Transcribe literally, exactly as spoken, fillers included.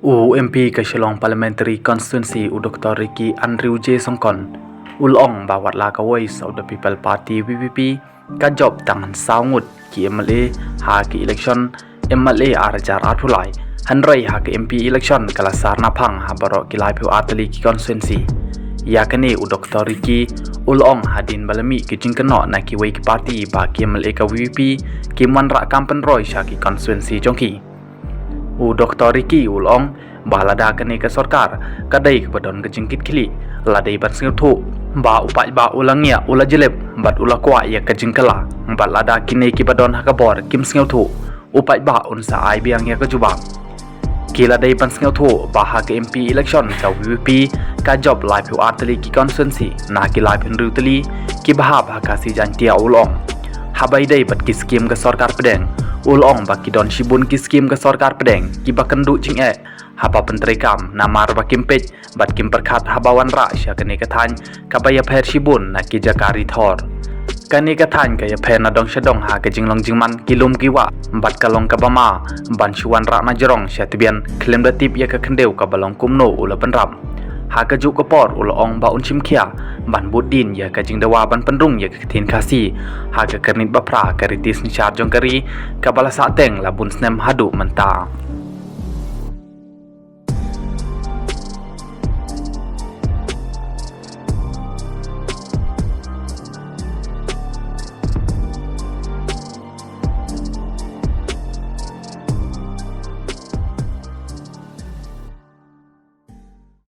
U MP ka Shillong Parliamentary Constituency u Doctor Ricky Andrew J Syngkon u la ong ba wat la ka Voice of the People Party VPP ka jop tang hynsaw ngut ki MLA ha ki election MLA ar hajar arphew lai, hynrei ha ka MP election ka la sar naphang ha baroh ki laiphew ar tylli ki constituency. Ïa kane u Doctor Ricky u la ong hadien ba la mih ki jingkynnoh na kiwei ki party ba ki MLA ka VPP kim wanrah kam pynroi sha ki constituency jong ki. U Doctor Ricky u la ong ba lada kane ka sorkar ka dei kaba don ka jingkitkhlieh, la dei ban sngewthuh ba u paidbah u la ngiah, u la jlep bad u la kwah ïa ka jingkylla, bad lada kine kiba don ha ka bor kim sngewthuh, u paidbah un sa ai biang ïa ka jubab. Ki la dei ban sngewthuh ba ha ka MP election ka VPP ka jop laiphew ar tylli ki constituency na ki laiphew hynriew tylli kiba hap ha Khasi Jaintia, u la ong. Haba ïadei bad ki skim ka sorkar pdeng, u la ong ba ki don shibun ki skim ka sorkar pdeng kiba kynduh jingeh haba pyntreikam, namar ba kim peit bad kim pyrkhat haba wanrah sha kane ka thaiñ kaba ïapher shibun na ki jaka ri thor. Kane ka thaiñ ka ïapher na dong sha dong ha ka jinglong jingman ki lum ki wah, bad ka long kaba ma ban shu wanrah na jrong sha tbian khlem da tip ïa ka khyndew kaba long kumno, u la bynrap. Ha kajuh ka por u la ong ba un shim khia ban bud dien ïa ka jingdawa ban pynrung ïa ka ktien Khasi ha ka kyrnit ba phra ka riti synshar jong ka ri kaba la sahteng la bun snem haduh mynta.